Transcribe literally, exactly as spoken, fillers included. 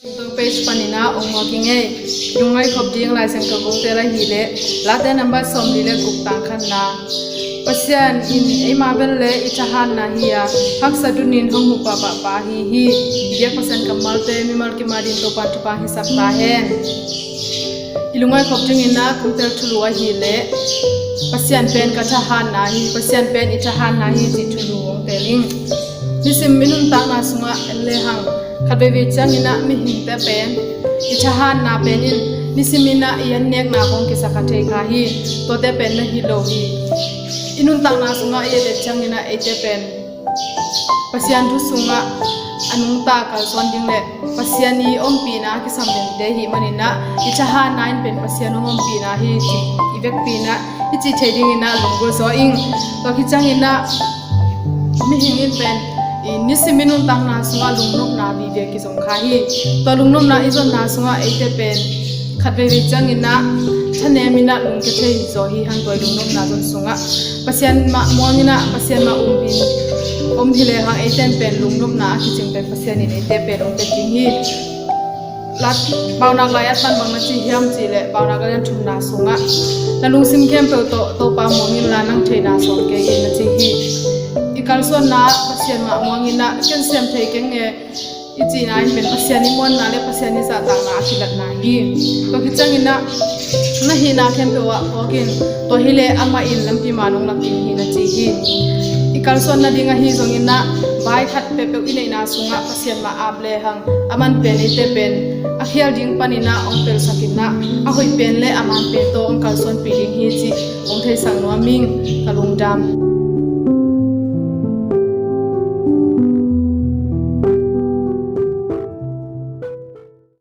Tung page panin ah ong muak ing ei. Lungngaih khop ding Lai Siangtho kong tel ahih leh Late number sawmli le guk, tang khatna. Pasian in eima bel le i thahatna hi a, haksa dunin hong huh pahpah pa ahi hi. Biak Pasian kammalte mimal kim adingin Topa'n thupha hong hisak ta hen. I lungngaih khop dingin ah kong tel thulu ahih leh Pasian pen ka thahatna hi, Pasian pen i thahatna hi cih thulu ong tel ing. Nisim i nuntakna sungah en lehang khat veivei ciangin ah mihingte pen i thahatna pen in nisim in ah i an nekna kong kisa kha thei kha hi. Tuate pen na hi lo hi. I nuntakna sungah i et ciangin ah eite pen Pasian thu sungah a nungta kalsuan ding le Pasian i ompihna a kisam dingte ahih manin ah i thahatna in pen Pasian hong ompihna hi cih i vekpi in ah i cih thei dingin ah lunggulh zaw ing. Tua khit ciangin ah mihing in pen i nisim i nuntakna sungah lungnopna vive kizong kha hi. Tua lungnopna i zonna sungah eite pen khat veivei ciangin ah thanem in ah lungkia thei hi zaw hi hang. Tua i lungnopna zon sungah Pasian mah muang in ah, Pasian mah um in, om hi lehang eite in pen lungnopna a kicing pen Pasian in eite pen ong pia ding hi. Lat, Paunak lai-at pan bang na ci hiam cih leh Paunak alian thumna sungah na lungsim khempeuh tawh Topa muang inla nang theihna sawm kei in na ci hi. I kalsuanna ah Pasian mah muang in ah ken sem thei keng e i cihna in pen Pasian i muanna le Pasian i zahtakna a kilatna hi. Tua khit ciangin ah na hihna khempeuh ah phawk in, tua hi leh amah in lampi man ong lak ding hi na ci hi. I kalsuan nading ahi zongin ah vai khat peuhpeuh i neihna sungah Pasian mah ap lehang aman pen eite pen a khial ding panin ah ong pelsak in ah a hoih pen le a man pen tawh ong kalsuanpih ding hi cih ong theisak nuam ing. Ka lungdam.